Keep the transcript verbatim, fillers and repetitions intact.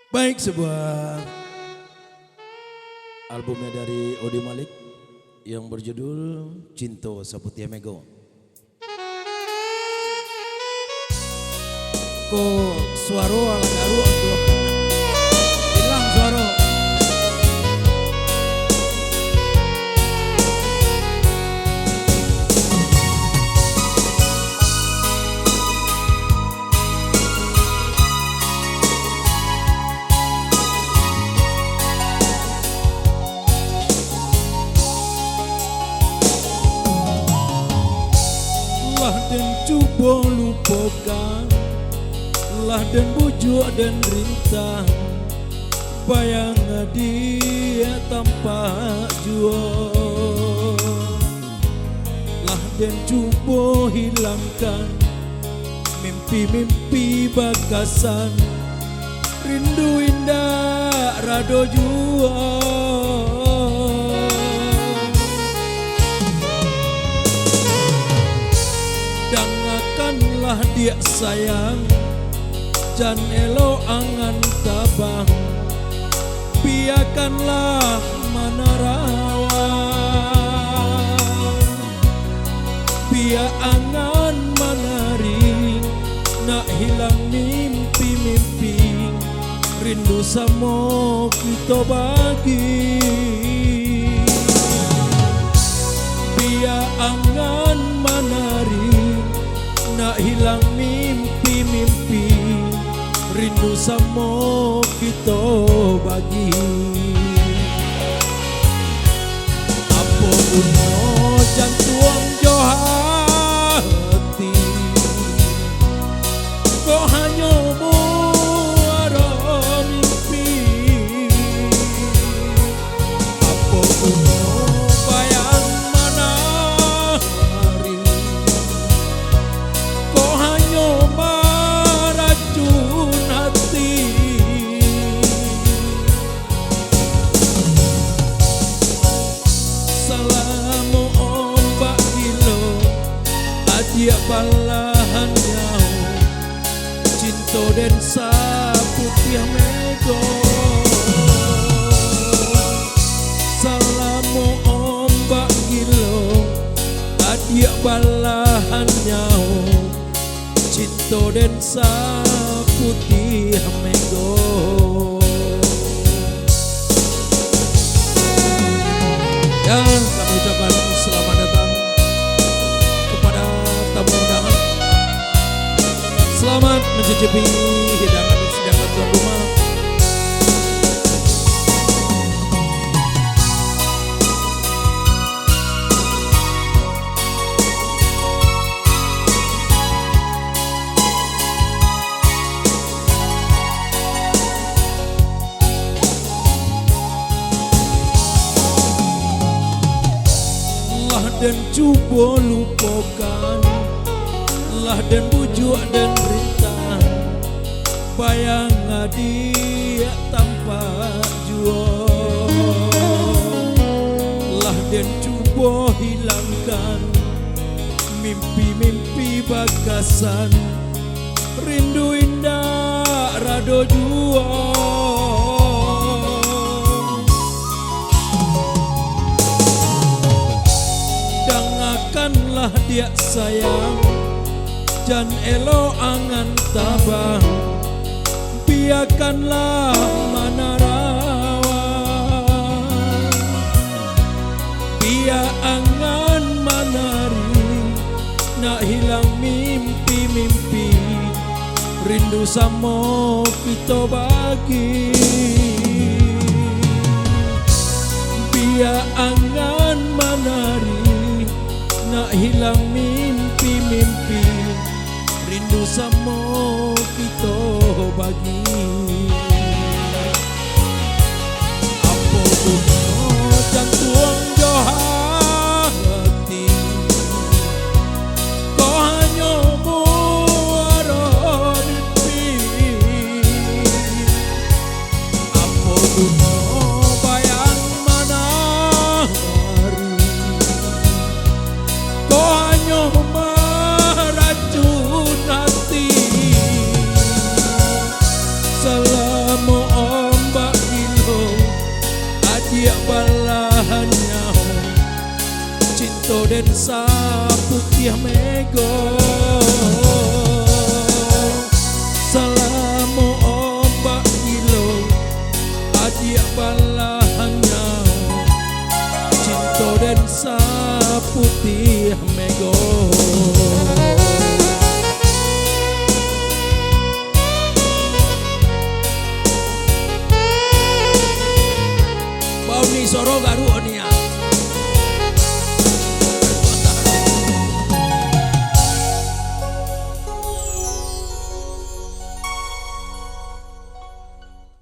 Baik, sebuah albumnya dari Odi Malik yang berjudul Cinto Saputiah Mego. Ko suaro alah garuak tu. Hilang suaro. Lah den cubo lupokan, lah den bujuak den rintang, bayang adiak tampak juo. Lah den cubo hilangkan mimpi-mimpi bakasan, rindu indak rado juo. Dangakanlah diak sayang, jan elok angan tabang, biakanlah manarawang. Bia angan manari, nak hilang mimpi-mimpi, rindu samo kito bagi. Bia angan manari, nak hilang mimpi-mimpi, rindu samo kito bagi. Apo guno jantuang jo hati, kok hanyo muaro mimpi? Apo guno bayang manari, kok hanyo maracun hati? Salamo ombak gilo, adiak balahan nyawo, cinto den saputiah mego. Salamo ombak gilo, adiak balahan nyawo, cinto den saputiah mego. Ya, kami ucapkan selamat datang kepada tamu undangan. Selamat mencicipi hidangan disediakan tuan rumah. Lah den cubo lupokan, lah den bujuak den rintang, bayang adiak tampak juo. Lah den cubo hilangkan mimpi-mimpi bakasan, rindu indak rado juo. Dangakanlah diak sayang, jan elok angan tabang, biakanlah manarawang. Bia angan manari, nak hilang mimpi-mimpi, rindu samo kito bagi. Bia angan manari, nak hilang mimpi-mimpi, rindu samo kito bagi. Apo guno jantuang jo hati, kok hanyo muaro mimpi? Apo guno bayang manari, kok hanyo maracun ati? Saputiah mego, salamo ombak gilo, adiak balahan nyawo, cinto den saputiah mego. Bauni soro garuak ni, ah.